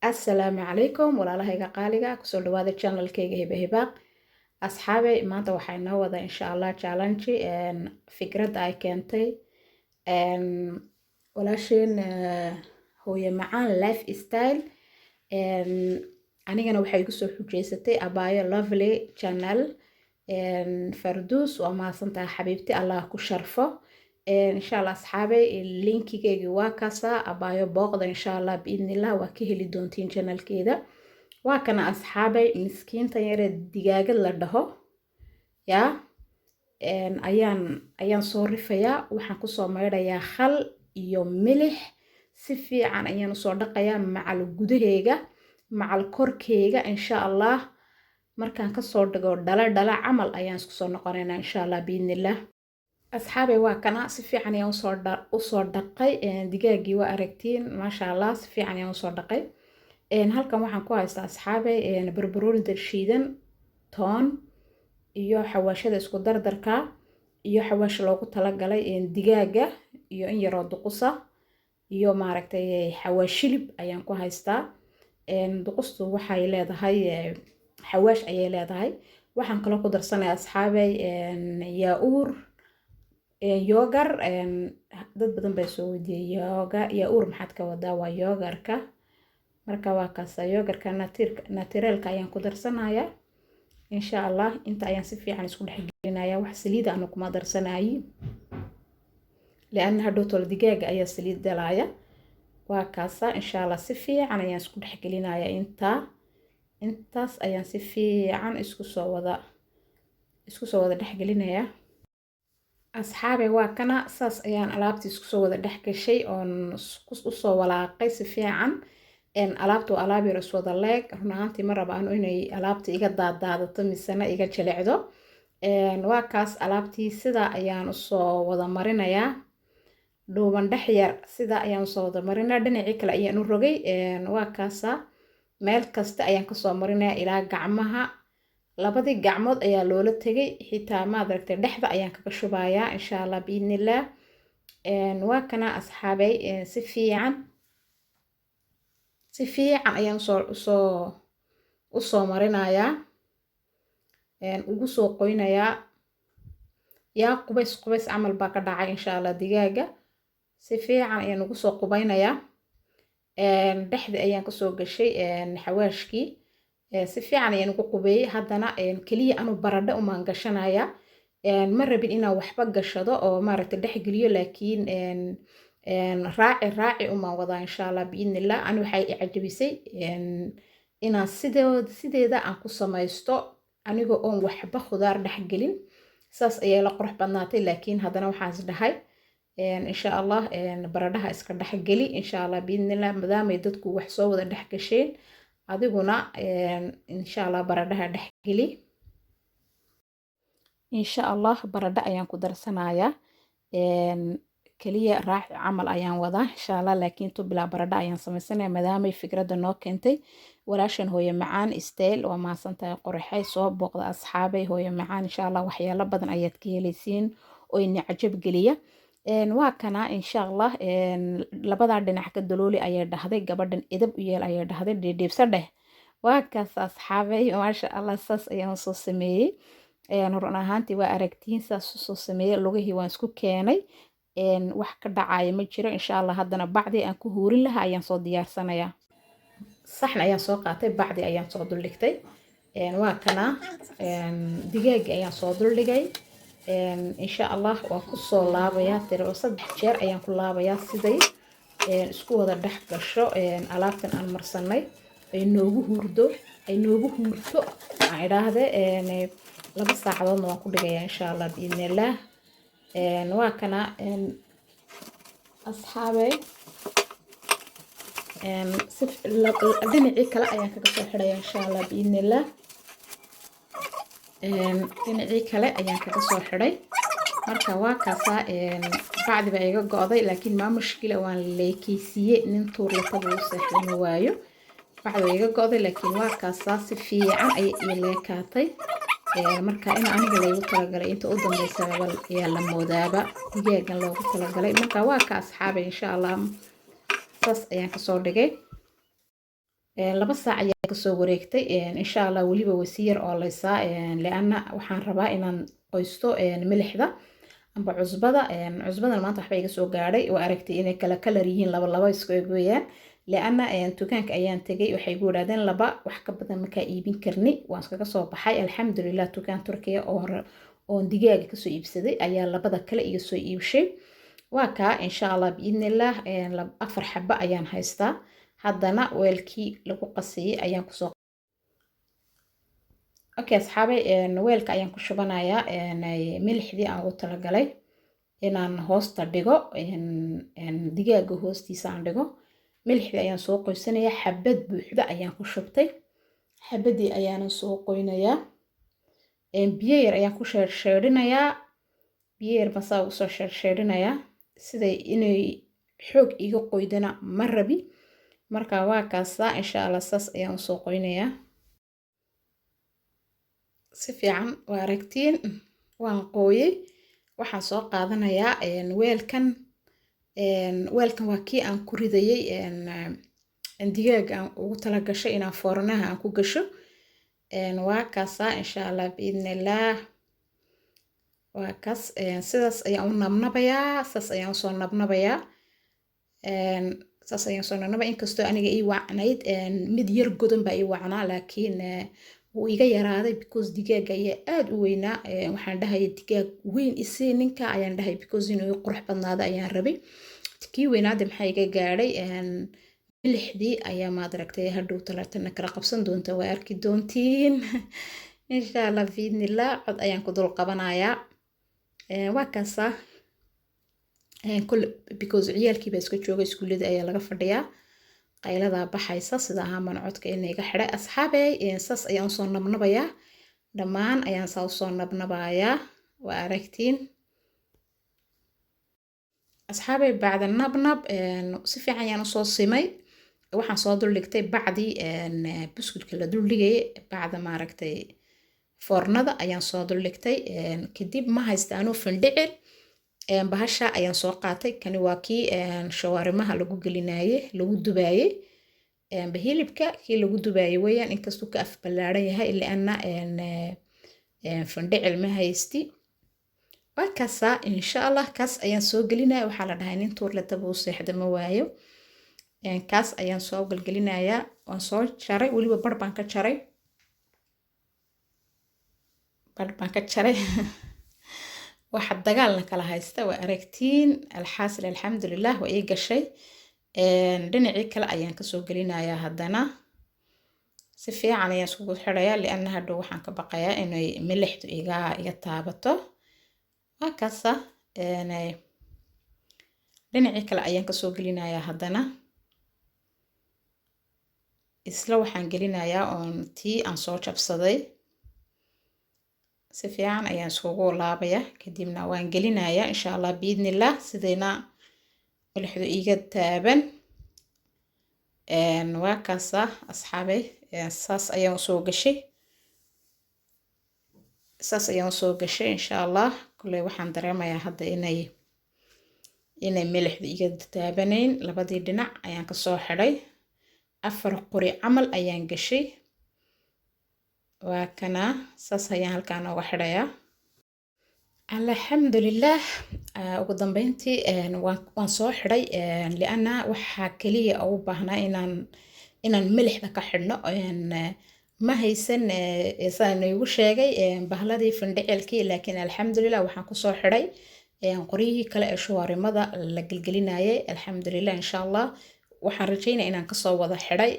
Assalaamu calaykum walaalahayga qaaliga, kusoo dhawaada channelkayga Hiba Hibaaq. Asxaabey, maanta waxaa inoo wada insha Allah challenge fikradda ay keentay walaasheen Hooye Macaan Life Style. Anigana waxay igu soo xujeysatay Abaayo Lovely Channel Farduus. Waa mahadsantahay xabiibti, Allah ku sharfo insha Allah. Asxaabey, linkigeygi waa kaasaa, abaayo booqda insha Allah, biidnillah waa ka heli doontiin channelkeeda. Waa kana asxaabey, miskiintan yaree digaagad la dhaho yaa ayaan soo rifayaa. Waxaan kusoo maydhayaa khal iyo milix, si fiican ayaan usoo dhaqayaa, macal gudaheega macal korkeega insha Allah. Markaan kasoo dhigo dhala dhala camal ayaan isku soo noqonaynaa insha Allah biidnillah. Asxaabey, waa kana, si fiican ayaan usoo dhaqay digaagii, waa aragtiin, maasha Allah, si fiican ayaan usoo dhaqay. Halkan waxaan ku haystaa asxaabey barbaroonida shiidan, toon iyo xawaashada isku dardarka iyo xawaash loogu talagalay digaaga iyo in yaroo duqusa iyo maaragtay xawaashilib ayaan ku haystaa. Duqustu waxay leedahay xawaash ayay leedahay. Waxaan kaloo ku darsanaya asxaabey yaourt, yogurt. Dad badan baa soo weydiiyey yaourt maxaad ka wadaa? Waa yogurtka. Marka waa kaasa, yogurtka naturelka ayaan ku darsanayaa insha Allah. Inta ayaan si fiican isku dhex gelinaya, wax saliida anu kuma darsanayi, lianna hadhow tolo digaaga ayaa saliid dalaaya. Waa kaasa insha Allah, si fiican ayaan isku dhex gelinaya. Intaas ayaan si fiican isku soo wada dhex gelinaya. Asxaabe, waa kana, saas ayaan alaabtii isku soo wada dhex gashay oon usoo walaaqay si fiican. Alaabta waa alaab yar iswada leeg. Run ahaantii ma raba anu inay alaabta iga daadaadato misena iga jilicdo. Waa kaas, alaabtii sidaa ayaan usoo wada marinayaa, dhuuban dhex yar sidaa ayaan usoo wada marinaya. Dhinacii kale ayaan u rogay, waa kaasa, meel kasta ayaan kasoo marinaya ilaa gacmaha, labadii gacmood ayaa loola tegay xitaa, maad aragtay, dhexda ayaan kaga shubayaa insha Allah biidnillaah. Waa kana asxaabay, si fiican si fiican ayaan usoo marinayaa, ugu soo qoynayaa. Yaa qubays qubays camal baa ka dhacay insha Allah. Digaaga si fiican ayaan ugu soo qubaynayaa, dhexda ayaan kasoo gashay xawaashkii, si fiican ayaan ugu qubeeyey. Haddana keliya anu baradho umaan gashanaya, ma rabin inaan waxba gashado oo maaragtay dhex geliyo, laakiin raaci raaci umaan wadaa insha Allah biidnillah. Ani waxay i cajabisay inaan sideeda aan ku samaysto anigoo oon waxba khudaar dhex gelin, saas ayay la qurux badnaatay. Laakiin haddana waxaan is dhahay insha Allah baradhaha iska dhexgeli insha Allah biidnillah, maadaamay dadku wax soo wada dhex gasheen, adiguna insha Allah baradhaha dhexgeli. Insha Allah baradho ayaan ku darsanayaa, keliya raaci camal ayaan wadaa insha Allah, laakiin tu bilaa baradho ayaan sameysanaya, maadaamay fikradda noo keentay walaashan Hooye Macaan Style. Waa mahadsantahay qoraxay. Soo booqda asxaabay Hooye Macaan, insha Allah waxyaalo badan ayaad ka helaysiin oo ina cajab geliya. Waa kana insha Allah, labadaa dhinac ka dalooli ayay dhahday gabadhan, edab u yeel ayay dhahday, dhiidhiibsa dheh. Waa kaas asxaabay, maasha Allah, saas ayaan soo sameeyey. Run ahaantii waa aragtiin, saas usoo sameeyey, lugihii waan isku keenay, wax ka dhacaya ma jiro insha Allah. Haddana bacdii aan ku huurin lahaa ayaan soo diyaarsanayaa. Saxan ayaan soo qaatay, bacdi ayaan soo duldhigtay. Waa kana, digaagi ayaan soo duldhigay. Insha Allah waan kusoo laabayaa, tiro 3 jeer ayaan ku laabayaa, siday isku wada dhex gasho alaabtan aan marsanay, ay noogu huurdo, ay noogu huurto aan idhaahde. 2 saacadoodna waan ku dhigayaa insha Allah biidnillaah. Waa kana asxaabey, dhinacii kale ayaan kaga soo xidhaya insha Allah biidnillaah. Dhinacii kale ayaan kaga soo xidhay. Marka waa kaasaa, bacdi baa iga go'day, laakiin maa mushkila, waan leekeysiiye, nin tuur lataba u seexday ma waayo. Bacdi waa iga go'day, laakiin waa kaasaa, si fiican ayay ii leekaatay. Marka in aniga laygu talagalay inta u dambeysa ayaa la moodaaba digaagan loogu talagalay. Marka waa ka asxaabay, insha Allah saas ayaan kasoo dhigay. 2 saac ayaa kasoo wareegtay. Insha Allah weliba way si yar ooleysaa, lianna waxaan rabaa inaan qoysto milixda amba cusbada. Cusbadan maanta waxba iga soo gaadhay. Waa aragtay inay kala kalar yihiin, laba laba isku eg weeyaan, lianna dukaanka ayaan tegay, waxay igu yidhahdeen laba wax ka badan makaa iibin karni. Waan iskaga soo baxay, alxamdulilah. Dukaan Turkiya oon digaaga kasoo iibsaday ayaa labada kale iga soo iibshay. Waa kaa, insha Allah biidnillaah, afar xabo ayaan haystaa. Haddana weelkii lagu qasiyey ayaan kusoo. Okay asxaabay, weelka ayaan ku shubanayaa milixdii aan ugu talagalay inaan hoosta dhigo, digaaga hoostiisa aan dhigo. Milixdii ayaan soo qoysanayaa. Xabad buuxda ayaan ku shubtay, xabadii ayaanan soo qoynayaa. Biyo yar ayaan ku sheersheedhinayaa, biyo yar baan saa ugu soo sheersheedhinayaa. Siday inay xoog iga qoydana ma rabi. Marka waa kaasaa, insha Allah saas ayaan usoo qoynayaa si fiican. Waa aragtiin, waan qooyey. Waxaan soo qaadanayaa weelkan. Weelkan waa kii aan ku ridayay digaaga aan ugu talagashay inaan foornaha aan ku gasho. Waa kaasaa, insha Allah biidnillaah, waa kaas. Sidaas ayaan u nabnabayaa, saas ayaan usoo nabnabayaa, saas ayaan usoo nabnabaya. Inkastoo aniga ii wacnayd mid yar godan baa ii wacnaa, laakiin wuu iga yaraaday because digaaga ayaa aada u weynaa. Waxaan dhahaya digaag weyn isii ninka ayaan dhahay, because inuu ii qurux badnaado ayaan rabay. Kii weynaade maxaa iga gaadhay? Milixdii ayaa, maad aragtay, hadhow talaatana kala qabsan doonta, waa arki doontiin insha Allah biidnillah. Cod ayaan ku dul qabanayaa. Waa kaasaa, because ciyaalkii baa iska jooga, iskuuladii ayaa laga fadhiyaa, qayladaa baxaysa. Sida ahaaman codka ina iga xidhay asxaabey. Saas ayaan usoo nabnabayaa, dhammaan ayaan saa usoo nabnabayaa. Waa aragtiin asxaabey. Bacda nabnab si fiican ayaan usoo simay. Waxaan soo duldhigtay bacdii buskudka la duldhigayay, bacda maaragtay foornada ayaan soo duldhigtay. Kadib ma haysta anuu findhicil, bahasha ayaan soo qaatay. Kani waa kii shawaarimaha lagu gelinaye, lagu dubaayey hilibka, kii lagu dubaayey weeyaan, inkastuu ka af ballaaran yahay, lianna findhicil ma haysti. Waa kaasaa, insha Allah kaas ayaan soo gelinaya. Waxaa la dhahay nin tuurle daba u seexda ma waayo. Kaas ayaan soo gelgelinayaa. Waan soo jaray, weliba bar baan ka jaray, bar baan ka jaray. Waxa dagaalna kala haysta waa aragtiin. Alxaasil, alxamdulilah, waa ii gashay. Dhinacii kale ayaan kasoo gelinayaa. Haddana si fiican ayaan iskugu xirayaa, lianna hadhow waxaan ka baqayaa inay milixdu iga taabato. Waa kaasa, dhinacii kale ayaan kasoo gelinayaa. Haddana isla waxaan gelinayaa oon tii aan soo jabsaday. Si fiican ayaan iskugu laabaya, kadibna waan gelinayaa, insha Allah biidnillah, sidayna milixdu iiga taaban. Waa kaasa asxaabay, saas ayaan usoo gashay, saas ayaan usoo gashay, insha Allah. Kulley waxaan dareemayaa hadda inay milixdu iga taabanayn. Labadii dhinac ayaan kasoo xidhay, afar qori camal ayaan gashay. Waa kanaa, saas ayaan halkaan ooga xidhayaa, alxamdulilah. Ugu dambeyntii waan soo xidhay, lianna waxaa kaliya ugu baahnaa inaan milixda ka xidhno. Ma haysan, saan igu sheegay, bahladii findhicilkii, laakiin alxamdulilah waxaan kusoo xidhay qoryihii kale ee shuwaarimada la gelgelinayay. Alxamdulilah, insha Allah waxaan rajeynaya inaan kasoo wada xidhay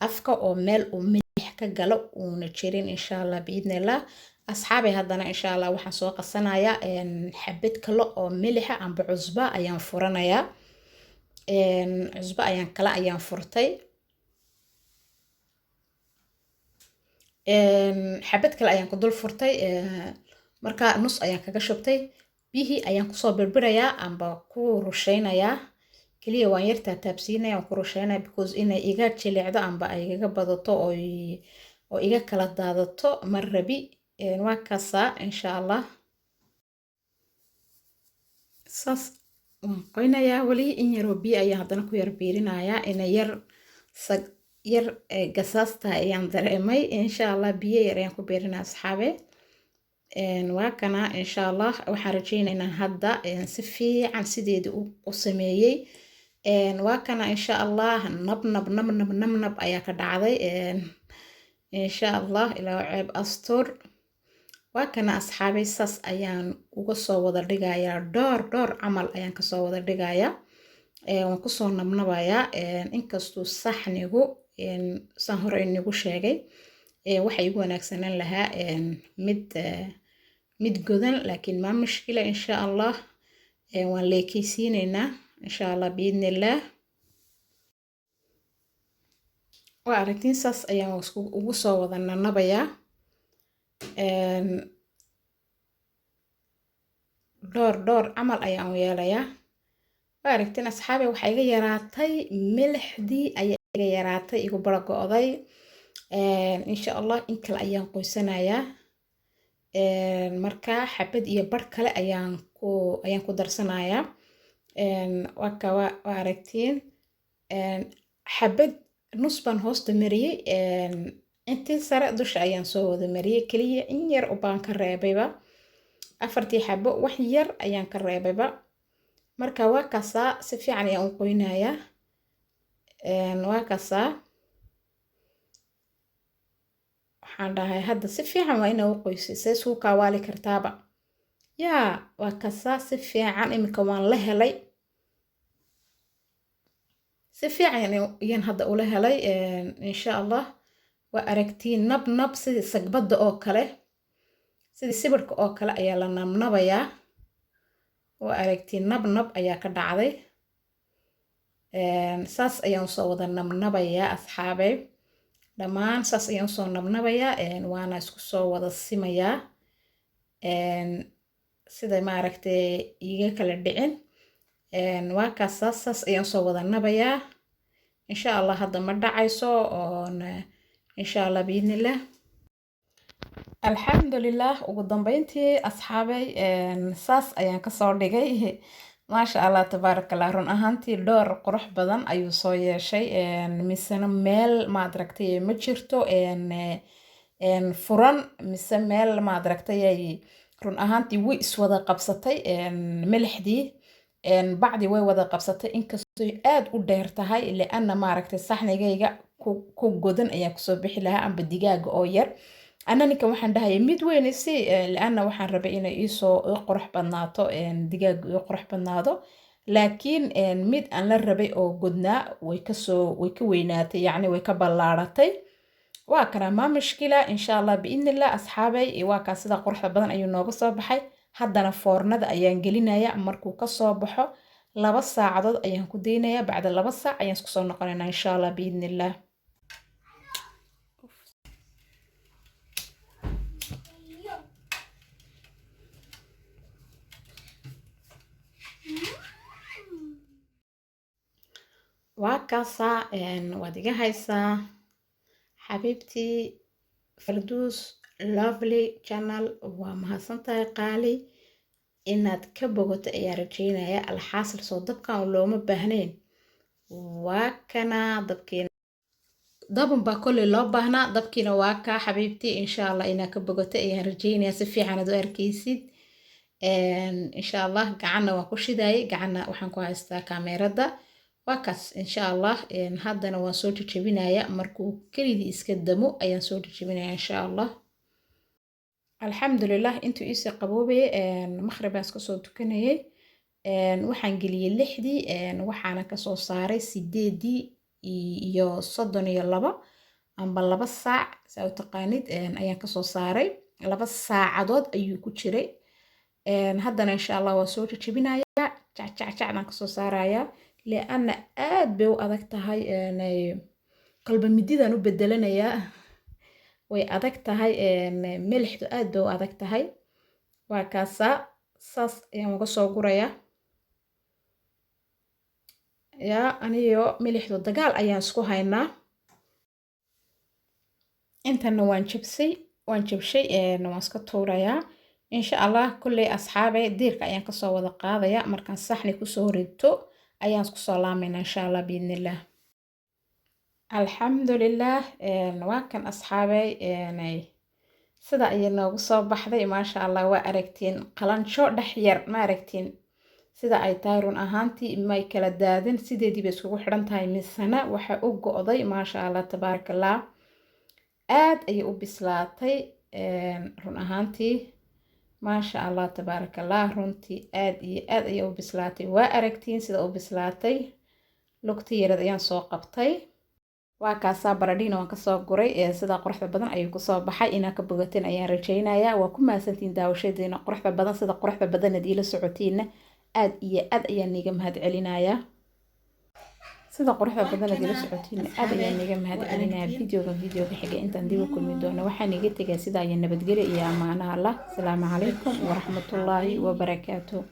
afka oo meel uu milix ka galo uuna jirin, insha Allah biidnillah. Asxaabay, haddana insha Allah waxaan soo qasanayaa xabad kale oo milixa amba cusba ayaan furanayaa. Cusbo ayaan kale ayaan furtay, xabad kale ayaan ku dul furtay. Marka nus ayaan kaga shubtay, biyihii ayaan kusoo birbirayaa amba ku rushaynayaa. Keliya waan yar taataabsiinaya, waan ku rusheynaya, because inay iga jilicdo amba ay igaga badato oo iga kala daadato ma rabi. Waa kaasaa, insha Allah saas waan qoynayaa. Weli in yaroo biyo ayaan haddana ku yar biirinayaa inay yar sag. Yar gasaasta ayaan dareemay. Insha Allah biyo yar ayaan ku beerinaa, asxaabe. Waa kana, insha Allah waxaan rajeynaa inaan hadda si fiican sideedii u sameeyey. Waa kana, insha Allah, nab nab nab nab nab nab ayaa ka dhacday. Insha Allah ilaa ceeb astur. Waa kana, asxaabay, saas ayaan uga soo wada dhigayaa. Dhowr dhowr camal ayaan kasoo wada dhigayaa, waan kusoo nabnabayaa. Inkastuu saxnigu, saan hore inagu sheegay, waxa igu wanaagsanaan lahaa mid godan, laakiin maa mushkila. Insha Allah waan leekeysiineynaa, insha Allah biidnillaah. Waa aragtiin, saas ayaan ugu soo wada nanabayaa. Dhowr dhowr camal ayaan u yeelayaa. Waa aragtiin, asxaabi, waxaa iga yaraatay milixdii ayaa iga yaraatay, igu bara go'day. Insha Allah in kale ayaan qoysanayaa. Marka xabad iyo bar kale ayaan ku darsanayaa. Waka, waa aragtiin, xabad nus baan hoosta mariyey, intii sare dusha ayaan soo wada mariyey. Keliya in yar ubaan ka reebayba, afartii xabo wax yar ayaan ka reebayba. Marka waa kaasaa, si fiican ayaan u qoynayaa. Waa kaasaa, waxaan dhahay hadda si fiican waa inaa u qoysay, see isku kaawaali kartaaba. Yaa, waa kaasaa, si fiican iminka waan la helay, si fiican ayaan hadda ula helay. Insha Allah waa aragtiin, nab nab sidii sagbadda oo kale, sidii sibirka oo kale ayaa la nabnabayaa. Waa aragtiin, nab nab ayaa ka dhacday. Saas ayaan usoo wada nabnabayaa, asxaabey, dhammaan saas ayaan usoo nabnabayaa, waana isku soo wada simayaa sida maaragtay iiga kala dhicin. Waa kaas, saas ayaan usoo wada nabayaa. Insha Allah hadda ma dhacayso oon, insha Allah biidnillah. Alxamdulilah, ugu dambeyntii, asxaabay, saas ayaan kasoo dhigay. Maasha Allah, tabaaraka Allah. Run ahaantii dhowr qurux badan ayuu soo yeeshay. Misena meel maad aragtay ma jirto furan, mise meel maad aragtay. Run ahaantii way iswada qabsatay milixdii, bacdi way wada qabsatay, inkastoo aad u dheer tahay, lianna maaragtay saxnigayga ku godan ayaan kusoo bixi lahaa amba digaaga oo yar. Ana ninkan waxaan dhahaya mid weyn si, lianna waxaan rabay inay iisoo qurux badnaato, digaaga ii qurux badnaado, laakiin mid aan la rabay oo godnaa way kasoo, way ka weynaatay, yacni way ka ballaaratay. Waa kana, maa mushkila, insha Allah biidnillah. Asxaabay, waa kaa, sida quruxda badan ayuu nooga soo baxay. Haddana foornada ayaan gelinaya. Markuu kasoo baxo 2 saacadood ayaan ku daynaya. Bacda 2 saac ayaan isku soo noqonaynaa, insha Allah biidnillah. Waa kaasaa, waad iga haysaa, xabiibtii Farduus Lovely Channel. Waa mahadsantahay qaali, inaad ka bogato ayaa rajeynaya. Alxaasil, soo dabkan looma baahnayn. Waa kana dabkiina, dabun baa kolley loo baahnaa, dabkiina waa kaa, xabiibtii. Insha Allah inaad ka bogato ayaan rajeynaya, si fiican aad u arkeysid, insha Allah. Gacanna waan ku shidaayay, gacanna waxaan ku haystaa kaameerada. Waa kaas, insha Allah. Haddana waan soo jejebinaya, markuu keligii iska damo ayaan soo jejebinaya, insha Allah. Alxamdulilah, intuu iisii qaboobayay maqrib baan iska soo tukanayay. Waxaan geliyey 6dii, waxaana kasoo saaray 8:32 amba 2 saac, saa u taqaanid, ayaan kasoo saaray. 2 saacadood ayuu ku jiray. Haddana insha Allah waan soo jejebinayaa, jac kasoo saarayaa, lianna aad bay u adag tahay. Kolba mididaan u bedelanayaa, way adag tahay milixdu, aad bay u adag tahay. Waa kaasaa, saas ayaan uga soo gurayaa. Yaa, aniyo milixdu dagaal ayaan isku haynaa. Intana waan jabsay, waan jabshay, waan iska tuurayaa, insha Allah. Kulley, asxaabay, diirka ayaan kasoo wada qaadaya. Markaan saxni kusoo rito ayaan isku soo laamayna, insha Allah biidnillah. Alxamdulilah, waa kan asxaabey, sida ayay noogu soo baxday, maasha Allah. Waa aragtiin qalanjo dhex yar, ma aragtiin sida ay tahay? Run ahaantii may kala daadin, sideedii bay iskugu xidhan tahay, misana waxay u go'day, maasha Allah, tabaarakallah, aad ayay u bislaatay run ahaantii, maasha Allah, tabaarakallah. Runtii aad iyo aad ayay u bislaatay. Waa aragtiin sida u bislaatay. Lugti yarad ayaan soo qabtay, waa kaasaa. Baradhiina waan kasoo guray, sidaa quruxda badan ayuu kusoo baxay. Inaa ka bogateen ayaan rajaynayaa. Waa ku mahadsantiin daawashadeena quruxda badan. Sida quruxda badanaad iila socotiinna aad iyo aad ayaan niiga mahad celinayaa. Sida quruxda badanaad iila socotiinna aad ayaan niiga mahad celinayaa. Videoga videoga xiga intaan dib u kulmi doono, waxaan iga tegaa sidaa iyo nabadgelyo iyo amaanaha Allah. Asalaamu calaykum waraxmatullaahi wabarakaatu.